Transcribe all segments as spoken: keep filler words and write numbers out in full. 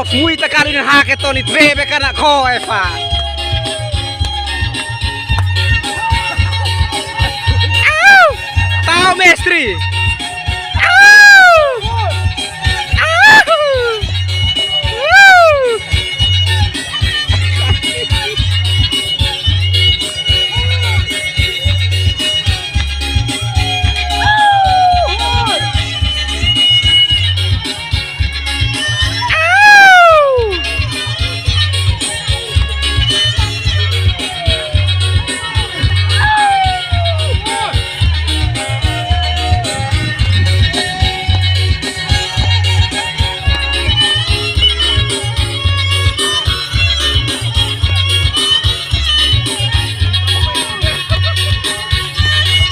Muita kalin hake toni twebe kana ko efa. Au! Tau mestre. Au! Au! Au!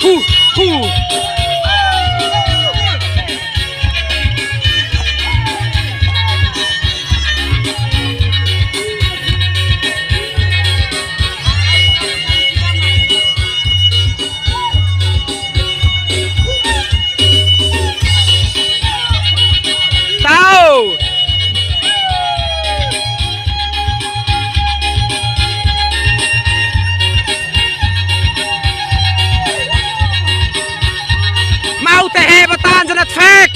Hu, hu. Tau! Mau te heba tanza na tfek!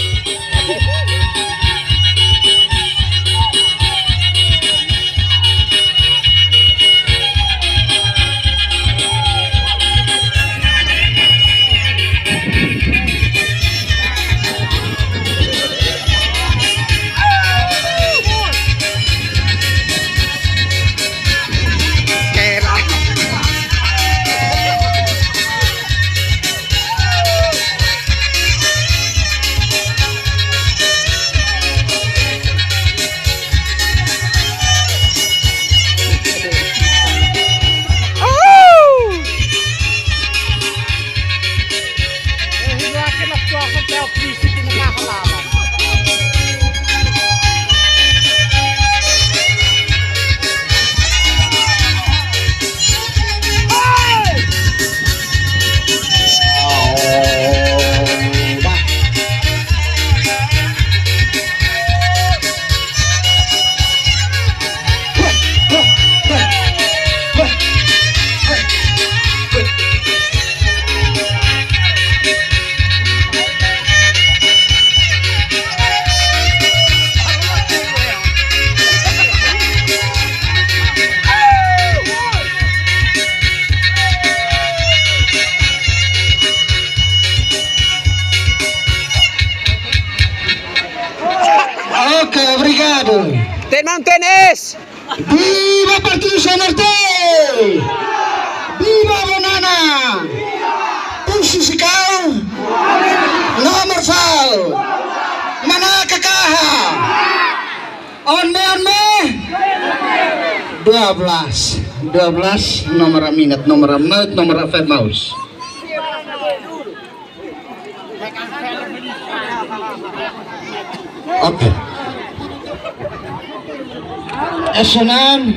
Ok, obrigadu. Ten manu tenes. Viva Partidu C N R T! Viva Bonana! Pusu sikau! Nomor fal! Mana kakaha! On me, on me! Dua belas. Dua belas, nomor minit, nomor minit, nomor femaus. Ok. Esonan.